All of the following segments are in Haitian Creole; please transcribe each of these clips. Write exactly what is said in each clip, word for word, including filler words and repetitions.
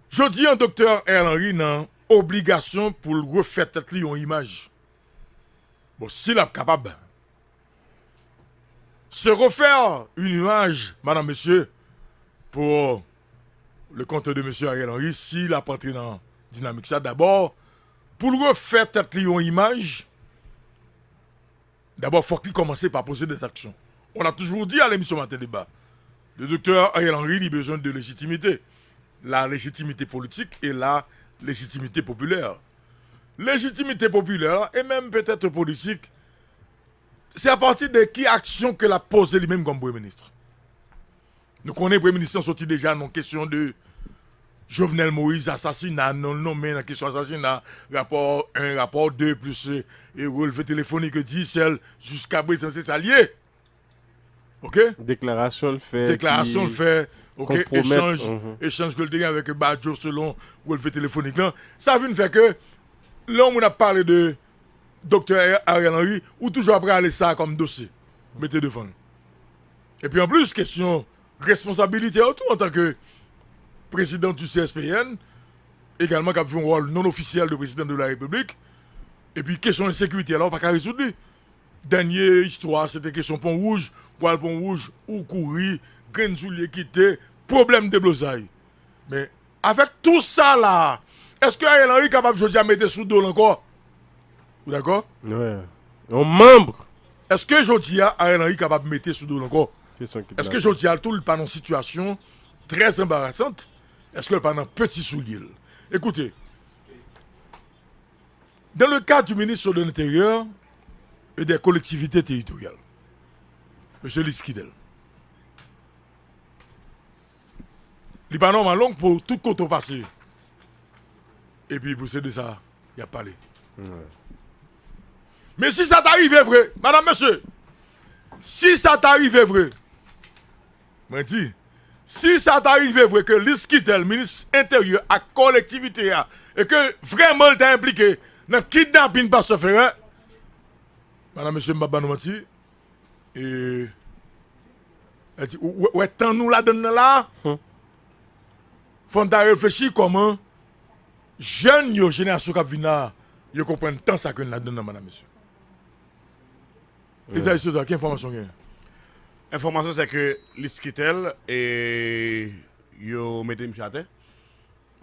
Jodi a, Doktè Ariel Henry nan obligasyon pou l refè tèt li yon imaj. Bon, si l ap kapab se refè yon imaj, madanm, mesye, pou le kont de mesye Ariel Henry, si l ap antre nan dinamik sa, dabò, pou l refè tèt li yon imaj, dabò, fòk li kòmanse pa poze dè zaksyon. On a toujours dit à l'émission Matin Débat, le docteur Ariel Henry, li bezwen de lejitimite. La légitimité politique et la légitimité populaire. Lejitimite popilè la, e menm petèt politik, se apati de ki aksyon ke l ap poze li menm kòm premye minis. Nou konnen premye minis lan soti deja nan kesyon de Jovenel Moïse, asasina, non, nonmen nan kesyon asasina, rapò en, rapò de, plis, e, relve telefonik Digicel, jiska prezan se sa l ye. Ok? Deklarasyon l fè, deklarasyon l fè, ok, konpwomèt, echanj, mhm, echanj ke l te gen avèk Badio selon relve telefonik lan. Sa vin fè ke lè yon moun ap pale de Doktè Ariel Henry, ou toujou ap rale sa kòm dosye, mete devan l. Epi anplis, kesyon responsabilite w tou antanke prezidan du C S P N, egalman k ap jwe yon wòl non ofisyèl de prezidan de la Repiblik, epi kesyon ensekirite la, ou pa ka rezoud li. Dènye istwa, se te kesyon Pon Wouj, ou al Pon Wouj, ou kouri, grenn soulye kite, pwoblèm deblozay. Men, avèk tou sa la, èske Ariel Henry kapab jodi a mete sou do l ankò? Ou dakò? Wi. Yon manm. Èske jodi a Ariel Henry kapab mete sou do l ankò? Èske jodi a tou li pa nan sitiyasyon trè anbarasant? Èske l pa nan peti soulye l? Ekoute, dans le cadre du ministre de l'Intérieur et des Collectivités Territoriales, mesye Lisquidel, li pa nòmal non pou tout kote w pase, epi pou se de sa y ap pale. Men si sa ta rive vre, madanm, mesye, si sa ta rive vre, mwen di, si sa ta rive vre ke Lisquidel, minis enteryè ak kolektivite a, e ke vrèman l ta enplike nan kidnapin Pastè Ferre, madanm, mesye, m p ap ba nou manti, e, e di, ou, ou wè tan nou ladann nan la, fò n ta reflechi kòman jèn yo, jenerasyon k ap vin la, yo konprann tan sa ke n ladann nan, madanm, mesye. Ezayi Sosa, ki enfòmasyon w genyen? Enfòmasyon se ke Lisquidel, e, yo mete misye atè.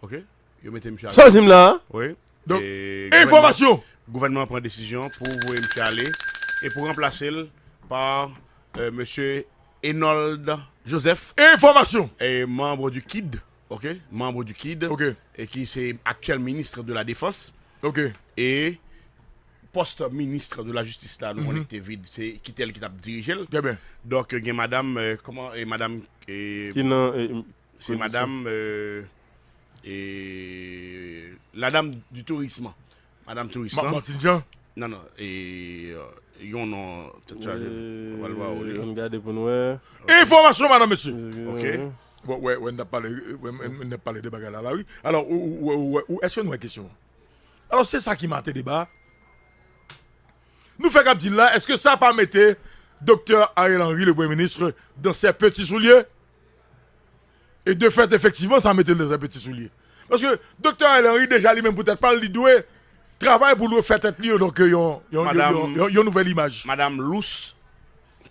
Ok? Yo mete misye atè. Sa w di m la a? Wi. Donk, e, enfòmasyon! Gouvènman an pran desizyon pou voye misye ale e pou ranplase l pa, e, mesye Enold Joseph. Enfòmasyon! E, manm du kid, ok? Manm du kid, ok, e ki se aktyèl minis de la defans. Ok. E pòs minis de la jistis la, nou konnen ki te vid, se Kittel ki t ap dirije l. Trè byen. Donk, gen madanm, e, kòman, e, madanm, e, ki nan, e, se madanm, e, e, la dam du tourisme. Madanm touris lan. Martine Jean? Non, non, e, e, yon non, tèt chaje. Ann gade pou n wè. Enfòmasyon, madanm, mesye. Ok. Bon, wè, wè, n ap pale, wè, n ap pale de bagay la, la, wi. Alò, ou, ou, ou, ou, ou, èske nou wè kesyon an? Alò, se sa ki Maten Deba. Nou fèk ap di l la, èske sa pa mete Doktè Ariel Henry, le Premye Minis, dans ses petits souliers? E de fèt, efektivman, sa mete l dans ses petits souliers. Paske Doktè Ariel Henry, deja, li menm, pou tèt pa l, li dwe travay pou l refè tèt li, donk, yon, yon, yon, yon, yon, yon nouvèl imaj. Madanm Lous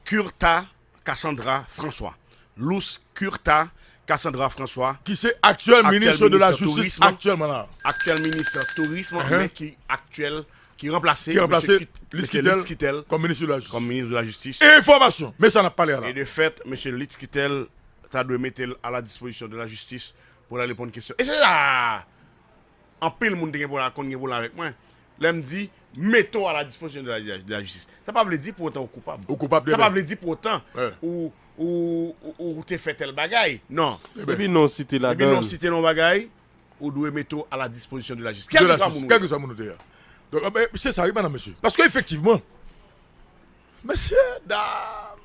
Curta Cassandra François. Lous Curta Cassandra François. Ki se aktyèl minis de la jistis aktyèlman la. Aktyèl minis tourism, men ki aktyèl, ki ranplase mesye Kit-, mesye Litz Quitel kòm minis de la jistis. Enfòmasyon. Men sa n ap pale a la. E de fèt, mesye Litz Quitel ta dwe mete l a la dispozisyon de la jistis pou l al reponn kesyon. E se sa! Anpil moun te gen pwoblèm, konn gen pwoblèm avèk mwen. Lè m di, mete w a la dispozisyon de la, de la jistis. Sa pa vle di pou otan ou koupab. Ou koupab de. Sa pa vle di pou otan ou, ou, ou, ou te fè tèl bagay. Non. Epi non site ladan. Epi non site nan bagay, ou dwe mete w a la dispozisyon de la jistis. Kèlkeswa moun ou ye. Kèlkeswa moun ou te ye. Donk, e, se sa, wi, madanm, mesye. Paske, efektivman, mesye, dam,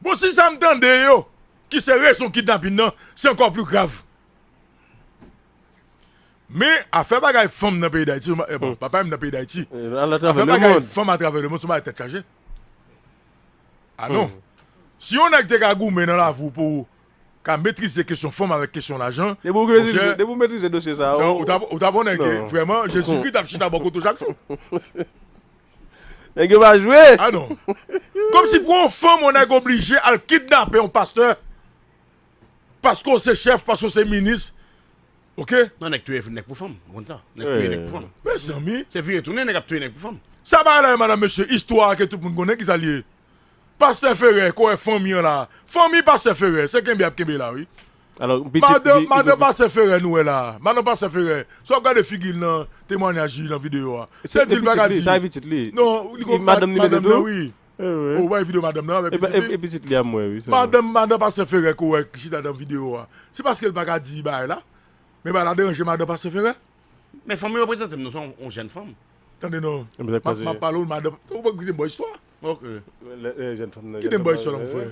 bon, si sa m tande yo, ki se rezon kidnapin nan, se ankò pli grav. Men, afè bagay fanm nan peyi Dayiti, e, bon, papa m nan peyi Dayiti. Afè bagay fanm atravè lemonn, se yon bagay tèt chaje. A non. Si yon nèg te ka goumen nan lavi w pou ka metrize kesyon fanm avèk kesyon lajan, depi w metrize, depi w metrize dosye sa, non, ou ta, ou ta konnen ke vrèman Jezikri t ap chita bò kote w chak jou. Nèg yo pa jwe. Ah non. Kòmsi pou yon fanm, yon nèg oblije al kidnape yon pastè paske w se chèf, paske w se minis. Oke? Non, nèg touye nèg pou fanm. Ou konn sa? Nèg touye nèg pou fanm. Mezanmi. Se vire tounen, nèg ap touye nèg pou fanm. Sa bagay la ye, madanm, mesye, istwa ke tout moun konnen ki sa l ye. Pastè Ferè, kò fanmi an la. Fanmi Pastè Ferè, se kenbe y ap kenbe la, wi. Alò, pitit li. Madan, madan Pastè Ferè nou wè la. Madan Pastè Ferè, si w ap gade figi l nan temwanyaj li nan videyo a, se di l pa ka di. Sa e pitit li. Non, li gon madanm li mete tou, wi. Ou wè videyo madanm nan avèk pitit li? E pitit li a m wè, wi. Madanm, madan Pastè Ferè ke w wè ki chita nan videyo a. Se paske l pa ka di bagay la. Men bagay la deranje madan Pastè Ferè. Men fanm yo reprezante m non, se yon jèn fanm. Tande non. M ap pale w madan. Ou pa kite m ba w istwa. Ok. Kite m ba w istwa la, mon frè.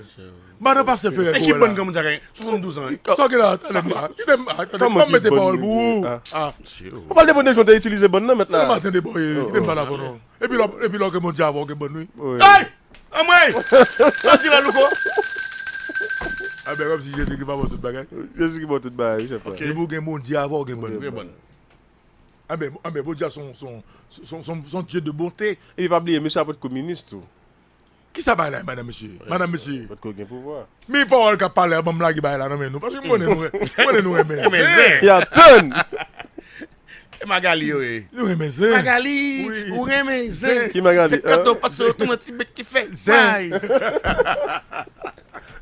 Madan Pastè Ferè. E ki bann granmoun sa gen swasanndouz an? Sa w gen la, tande m la. Kite m, tande m, ban m mete pawòl pou ou. Ou pral depann de jan w te itilize bann nan mèt la. Se nan maten de bò ye, kite m pale avè w non. Epi lè, epi lè w gen Bondye avè w, w gen bann wi. Hey! Anmwey! Sa w di la, Louko? Anben, kòmsi Jezi ki pa bon tout bagay. Jezi ki bon tout bagay, wi, chèf la. Depi w gen Bondye avè w, w gen bann. Anben, anben, Bondye a se yon, se yon, se yon, se yon, se yon Dye de bonte. Epi pa bliye, mesye a potko minis tou. Kisa bagay la ye, madanm, mesye? Madanm, mesye. Potko gen pouvwa. Men pawòl k ap pale a, ban m lage bagay la nan men nou, paske m konnen nou, m konnen nou renmen zen. Y ap tann. E Magali yo ye. Nou renmen zen. Magali, ou renmen zen. Ki Magali? Fè kado pase yo tounen ti bèt ki fè zen.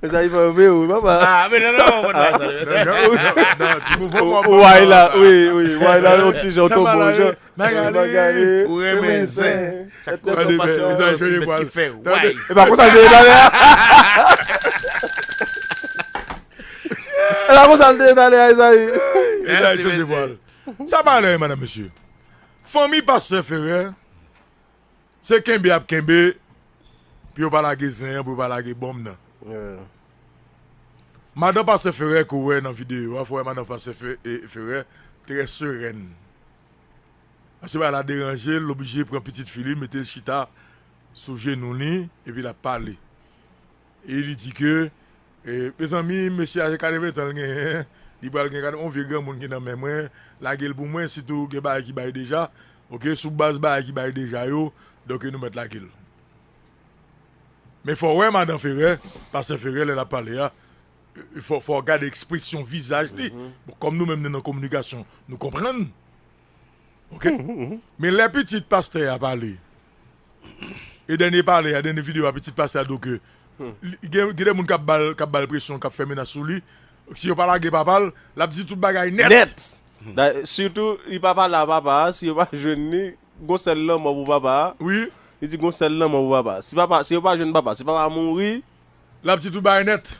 Mezanmi, fò yo veye wi, papa. Ah, men non, non, non, non, non, non, ti mouvman mò. Way la, wi, wi, way la, yon ti jan, yon tobo jan. Magali, ou renmen zen. Chak kote w pase, yon ti bèt ki fè way. E pa konsa l te ye talè a. E pa konsa l te ye talè a, Ezayi. Ezayi chanje vwa l. Sa pa lè, madanm, mesye. Fanmi pastè Ferè, se kenbe y ap kenbe, pou yo pa lage zen an, pou yo pa lage bonm nan. Madan pastè Ferè ke w wè nan videyo a, fò w wè madan pastè Fe- e- Ferè trè serèn. Paske bagay la deranje l, l oblije pran pitit fi li, mete l chita sou jenou li, epi l ap pale. E li di ke, e, mezanmi, mesye a se katreven tan l genyen, li pral gen yon vye granmoun ki nan men mwen, lage l pou mwen, sitou gen bagay ki bay deja, oke, sou baz bagay ki bay deja yo, donk nou mèt lage l. Men fò w wè madan Ferè, pastè Ferè, lè l ap pale a, fò, fò w gade ekspresyon vizaj li. Bon, kòm nou menm nou nan kominikasyon, nou konprann. Oke? Men lè pitit pastè a pale, e dènye pale a, dènye videyo a, pitit pastè a di w ke gen, gen de moun k ap ba l, k ap ba l presyon, k ap fè menas sou li. Si yo pa lage papa l, l ap di tout bagay nèt. Nèt! Sitou, li pa pale a papa a, si yo pa jwenn li, gon sèl lanmò pou papa a. Wi. Li di gon sèl lanmò pou papa a. Si papa, si yo pa jwenn papa, si papa a mouri. L ap di tout bagay nèt.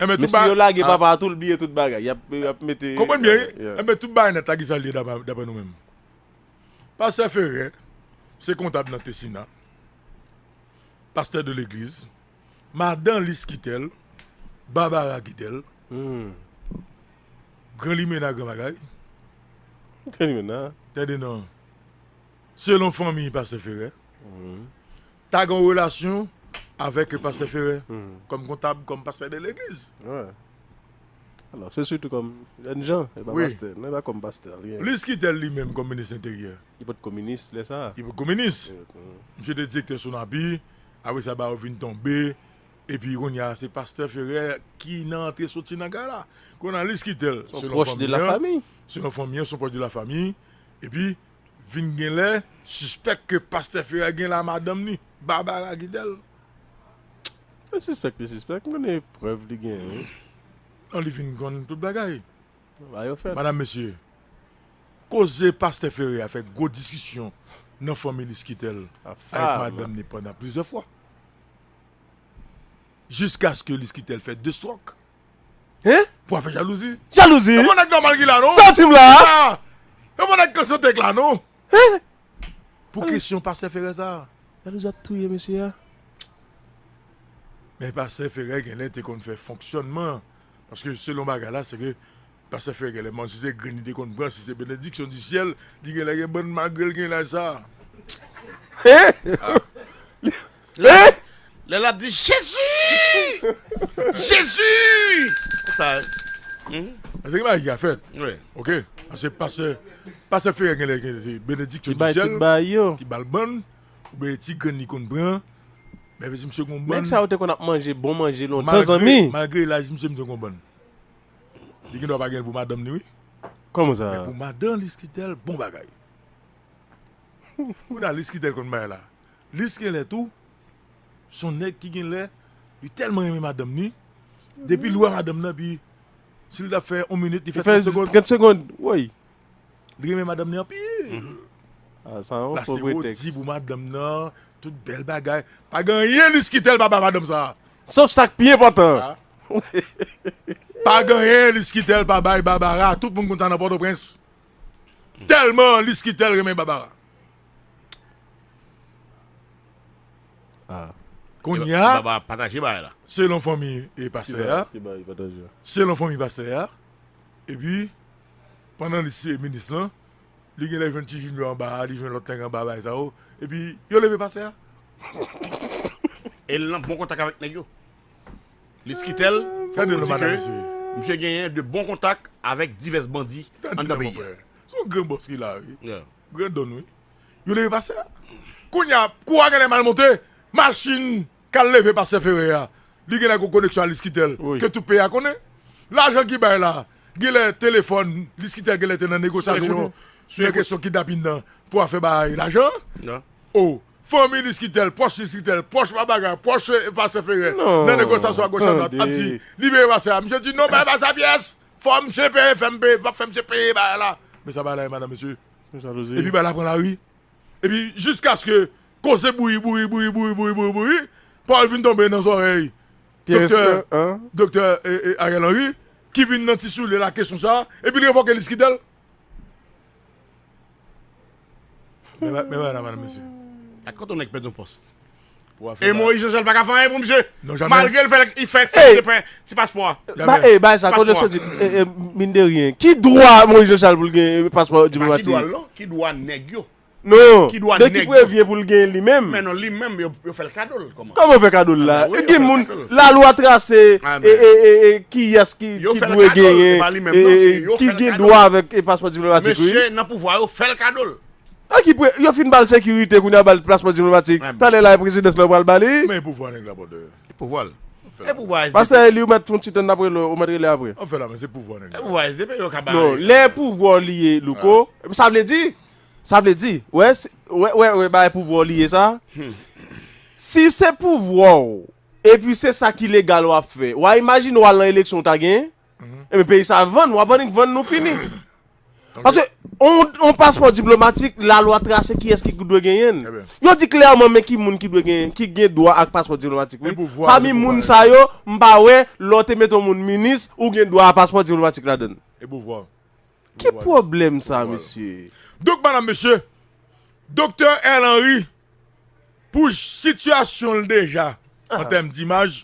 Enben, men si yo lage papa a tou, l bliye tout bagay. Y ap, y ap mete. Konprann byen, wi. Enben, tout bagay nèt la, kisa l ye dapre, dapre nou menm? Pastè Ferè, se kontab nan Tessina. Pastè de legliz. Madan Liskitèl, Babara Gidèl. Gran limena, gran bagay. Gran limena. Tande non. Selon fanmi pastè Ferè, ta gen yon relasyon avèk pastè Ferè kòm kontab, kòm pastè de legliz. Alò, se sitou kòm jèn jan, e pa pastè, non, e pa kòm pastè. Li gen Liskitèl li menm kòm minis enteryè. Li potko minis lè sa a. Li potko minis. Misye te direktè Sonapi, apre sa ba yo vin tonbe, epi kounye a se pastè Ferè ki nan antre soti nan kay la. Kounye a Liskitèl, selon fanmi an, selon fanmi an, se yon pwòch de lafanmi, epi vin gen lè sispèk ke pastè Ferè gen la madanm li, Babara Gidèl. Se sispèk li sispèk, m konnen prèv li genyen wi. Non, li vin konn tout bagay. Bagay yo fèt. Madanm, mesye, koze pastè Ferè a fè gwo diskisyon nan fanmi Liskitèl avèk madanm li pandan plizyè fwa. Jiskaske Liskitèl fè de swòk. Hein? Pou afè jalouzi. Jalouzi? Yo pa nèg nòmal ki la non. Sa w di m la a? Yo pa nèg k an sante k la non. Hein? Pou kesyon pastè Ferè sa a. Jalouzi ap touye mesye a. Men pastè Ferè genlè te konn fè fonksyònman. Paske selon bagay la, se ke pastè Ferè genlè manti, se grenn li te konn pran, si se benediksyon di syèl, li genlè gen bann malgre l gen laj sa a. Hein? Hein? Lè l ap di Jezi! Jezi! Sa, mhm. Paske gen bagay ki ka fèt. Wi. Oke? Paske pastè, pastè Ferre gen lè gen se benediksyon di syèl ki ba l bann, oubyen ti grenn li konn pran. Men si misye gon bann. Nèg sa yo te konn ap manje bon manje lontan, zanmi. Malgre laj misye, misye gon bann. Li gen dwa pa gen pou madanm li, wi. Kòman sa? Men pou madan Liskitel, bon bagay. Kounye a Liskitel konn bay la. Lis gen lè tou, se yon nèg ki gen lè, li tèlman renmen madanm ni, depi l wè madanm nan, pi si l t ap fè yon minit, li fè trant segonn. Trant segonn, woy. Li renmen madanm ni anpil. Ah, sa yon fo pretèks. L achte wodi pou madanm nan, tout bèl bagay. Pa gen anyen Liskitel pa ba madanm sa. Sof sa k pi enpòtan. Pa gen anyen Liskitel pa bay Babara, tout moun konn sa nan Pòtoprens. Tèlman Liskitel renmen Babara. Ah. Kounye a, Babara pataje bagay la. Selon fanmi e pastè a, selon fanmi pastè a, epi pandan li se minis lan, li gen lè jwenn ti Junior anba a, li jwenn lòt nèg anba bagay sa yo, epi yo leve pastè a. E l nan bon kontak avèk nèg yo. Liskitel, fè de nou di ke misye genyen de bon kontak avèk divès bandi anndan peyi a. Se yon gran bòs ki la, wi. Gran don, wi. Yo leve pastè a. Kounye a, kou a genlè mal monte, machin k al leve pastè Ferre a, li genlè gon koneksyon a Liskitel, ke tout peyi a konnen. Lajan ki bay la, genlè telefòn, Liskitel genlè te nan negosyasyon, nan kesyon kidnapin nan, pou afè bay lajan. O, fanmi Liskitel, pwòch Liskitel, pwòch Babara, pwòch, eh, pastè Ferre, nan negosyasyon agoch adwat, ap di, libere pastè a. Misye di, non, bay pastè a pyès. Fò misye peye, fè m peye, fò fè misye peye bagay la. Men sa bagay la ye, madanm, mesye. Epi bagay la pran lari. Epi jiskaske koze bouri, bouri, bouri, pawòl vin tonbe nan zòrèy doktè, doktè, eh, eh, Ariel Henry, ki vin nan ti soulye la kesyon sa, epi l revoke Liskitel. Men ba-, men bagay la, madanm, mesye. Ak kote yon nèg pèdi yon pòs? E Moïse Jean Charles pa ka fè anyen pou misye. Non, jamè. Malgre l fè, li fè ti paspò a. Ba, eh, bay sa, kote soti, eh, eh, mine de rien. Ki dwa Moïse Jean Charles pou l gen paspò diplomatik? Pa ki dwa l non, ki dwa nèg yo. Non, de ki prevyen pou l gen li menm? Men non, li menm, yo, yo fè l kado l, kòman? Kòman yo fè kado l la? Gen moun, lalwa trase, e, e, e, e, kiyès ki, ki dwe genyen, e, e, ki gen dwa avèk, e, paspò diplomatik, wi. Mesye nan pouvwa yo fè l kado l. A ki pwen, yo fin ba l sekirite, kounye a ba l paspò diplomatik. Talè la, e prezidans lan pral ba li. Men e pouvwa nèg la, brother. E pouvwa l. E pouvwa S D P. Pastè Eli, ou mèt fè yon ti tann apre, ou mèt rele apre. Anfen la, men se pouvwa nèg la. E pouvwa S D P yo ka ba. Non, lè pouvwa w li ye, Louko, sa vle di, sa vle di, wè, wè, wè, wè, bagay pouvwa w li ye sa. Si se pouvwa w, epi se sa ki legal w ap fè, w a imajine w al nan eleksyon w ta genyen? Ebyen, peyi sa vann, w ap annik vann nou fini. Paske, on, on paspò diplomatik, lalwa trase kiyès ki dwe genyen l. Yo di klèman men ki moun ki dwe genyen, ki gen dwa ak paspò diplomatik, wi. Pami moun sa yo, m pa wè, lè w te mete yon moun minis, ou gen dwa a paspò diplomatik ladan l. E pouvwa. Ki pwoblèm sa, mesye? Donk, madanm, mesye, Doktè Ariel Henry, pou sitiyasyon l deja, an tèm dimaj,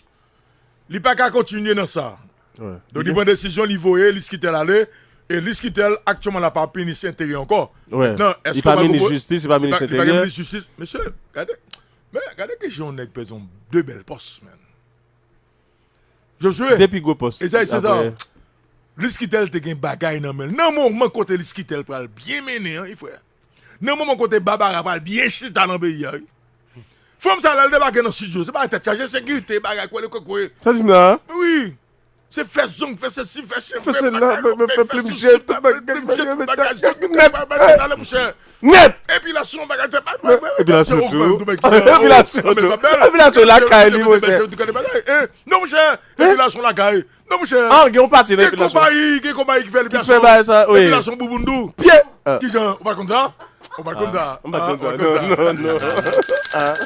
li pa ka kontinye nan sa. Donk, li pran desizyon, li voye Liskitel ale, e Liskitel aktyèlman la pa minis enteryè ankò. Mentnan, èske li pa minis jistis, li pa minis enteryè? Mesye, gade, men gade kijan yon nèg pèdi yon de bèl pòs, man. Josué. De pi gwo pòs. E sa, e sa. Liskitel te gen bagay nan men l. Nan moman kote Liskitel pral byen mennen an, wi, frè. Nan moman kote Babara pral byen chita nan peyi a, wi. Fanm sa, lè l debake nan estidyo, se pa tèt chaje, sekirite, bagay, kwele kwekwe. Sa di m la? Wi. Se fè zong, fè sesi, fè cheve, fè plim je, tout bagay, bagay, bagay, tout bagay, bagay, bagay, mouchè. Nèt! Epilasyon, bagay, se pa, epilasyon tou. Epilasyon tou. Epilasyon lakay li, mouchè. Non, mouchè, epilasyon lakay. Non, mouchè. Ah, gen yon pati nan epilasyon. Gen konpayi, gen konpayi ki fè epilasyon. Ki fè bagay sa, wi. Epilasyon bouboun tou. Pye. Kijan, ou pa konn sa? Ou pa konn sa? Ou pa konn sa? Non, non, non.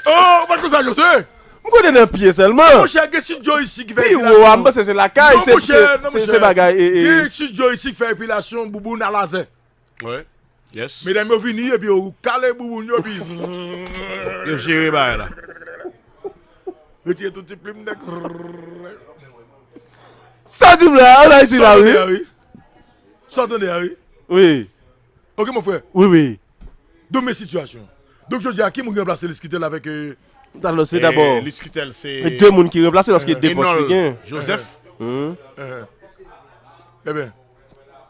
Oh, ou pa konn sa, Josué? M konnen nan pye sèlman. Non, mouchè, gen estidyo isi ki fè epilasyon. Pi wo a, m panse se lakay, se, se, se bagay, e, e. Gen estidyo isi ki fè epilasyon bouboun a lazè. Wi. Yes. Medam yo vini, epi yo kale bouboun yo, epi yo jere bagay la. Retire tout ti plim nèg. Sa di m la, an Ayiti la, wi. Sa w tande a, wi. Wi. Ok, mon frè. Wi, wi. Donk, men sitiyasyon. Donk, jodi a, ki moun ki ranplase Liskitel avèk, euh, Talò, se dabò Liskitel, se de moun ki ranplase, paske de pòs li gen. Joseph. Mhm. Ebyen,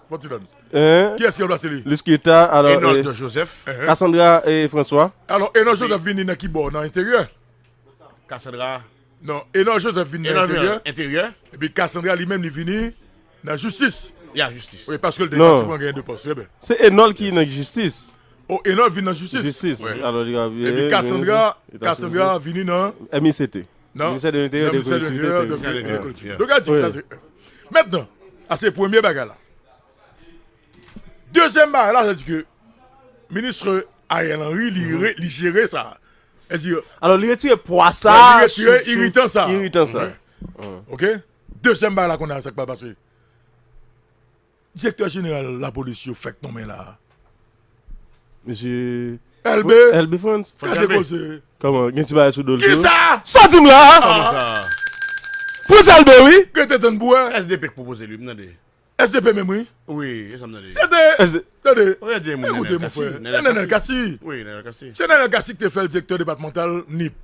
fò ti lòn. Hein? Kiyès ki ranplase li? Luskita, alò, Enold eh, Joseph. Hein? Cassandra e François. Alò, Enold Joseph vini nan ki bò? Nan enteryè? Cassandra. Non, Enold Joseph vini nan enteryè. Enteryè. Epi Cassandra li menm li vini nan jistis. Ya, jistis. Wi, paske l te pati pran gen de pòs. Trè byen. Se Enold ki nan jistis. Oh, Enold vin nan jistis. Jistis. Wi. Alò, li ka vini. Epi Cassandra, Cassandra vini nan M I C T. Non. Ministè de Lenteryè, de Kolektivite Teritwal. Donk, gade, sa se, mentnan, sa se premye bagay la. Dezyèm bagay la, sa di ke minis Ariel Henry, li, re- li jere sa. Sa di, alò, li retire pwa sa li retire sou iritan sa. Iritan sa. Wi. Ok? Dezyèm bagay la, kounye a sa k pral pase. Direktè jeneral lapolis yo fèk nonmen la. Mesye Elbe. Elbe Frantz. Gade koze. Kòman? Gen ti bagay sou do l tou? Kisa? Sa di m la? Kòman sa? Frantz Elbe, wi. Rete tann pou wè. S D P k pwopoze li, m tande. S D P menm, wi. Wi, e sa m tande. Se te, tande, ekoute, mon frè, se Nenel Cassy. Wi, Nenel Cassy. Se Nenel Cassy ki te fè l direktè depatmantal Nip.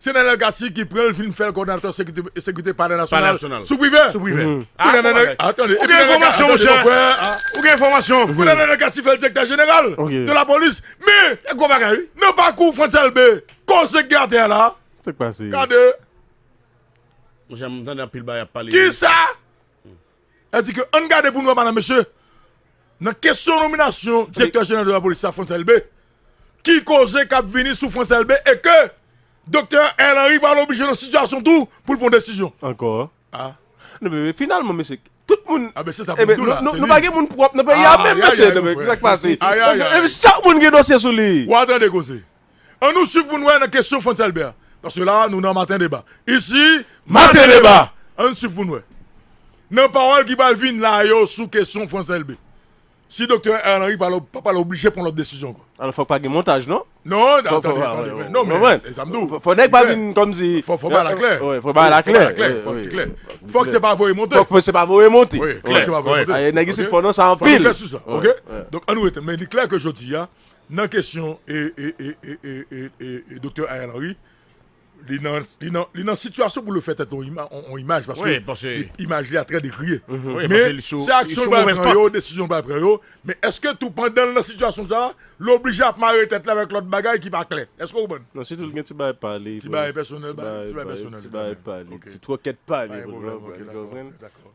Se Nenel Cassy ki pran l vin fè l kòdonatè sekirite, sekirite Palè Nasyonal. Palè Nasyonal. Sou Privè. Sou Privè. Ou gen enfòmasyon, monchè. Ou gen enfòmasyon. Kounye a Nenel Cassy fè l direktè jeneral de lapolis. Men, e gwo bagay, wi. Nan pakou Frantz Elbe, koze k gen atè a la. Sa k pase? Gade. Monchè, m tande anpil bagay ap pale. Kisa? Sa di ke ann gade pou n wè, madanm, mesye, nan kesyon nominasyon direktè jeneral de lapolis la, Frantz Elbe, ki koze k ap vini sou Frantz Elbe e ke Doktè Ariel Henry pral oblije nan sitiyasyon tou pou l pran desizyon. Ankò? Ah. Non, men, men finalman, mesye, tout moun. Ah, ben, se sa pou m di w la, nou, nou pa gen moun pwòp nan peyi a menm, mesye. Kisa k pase? Epi chak moun gen dosye sou li. W a tande koze. Ann nou swiv pou n wè nan kesyon Frantz Elbe a. Paske la, nou nan Maten Deba. Isi, Maten Deba. Ann swiv pou n wè. Nan pawòl ki pral vin la yo sou kesyon Frantz Elbe. Si Doktè Ariel Henry pa, pa pral oblije pran lòt desizyon ankò. Alò, fòk pa gen montaj, non? Non, non, men, men, sa m di w. Fò nèg pa vin kòmsi. Fò, fò bagay la klè. Wi, fò bagay la klè. Fò bagay la klè, fò li klè. Fòk se pa voye monte. Fòk se pa voye monte. Wi, klè, se pa voye monte. Nèg isit fò nan sa anpil. Fò nou klè sou sa, ok? Donk, ann nou rete. Men li klè ke jodi a, nan kesyon e, e, e, e, e, e, e, e Doktè Ariel Henry, li nan, li nan, li nan sitiyasyon pou l fè tèt yon ima-, yon, yon imaj, paske imaj li a trè dekriye. Men se aksyon l pral pran yo, desizyon l pral pran yo, men èske tou pandan l nan sitiyasyon sa a, l oblije ap mare tèt li avèk lòt bagay ki pa klè? Èske w konprann? Non, sitou l gen ti bagay pa li, ti bagay pèsonèl, ti bagay pèsonèl, ti bagay pa li, ti twòkèt pa li, ou konprann? Dakò.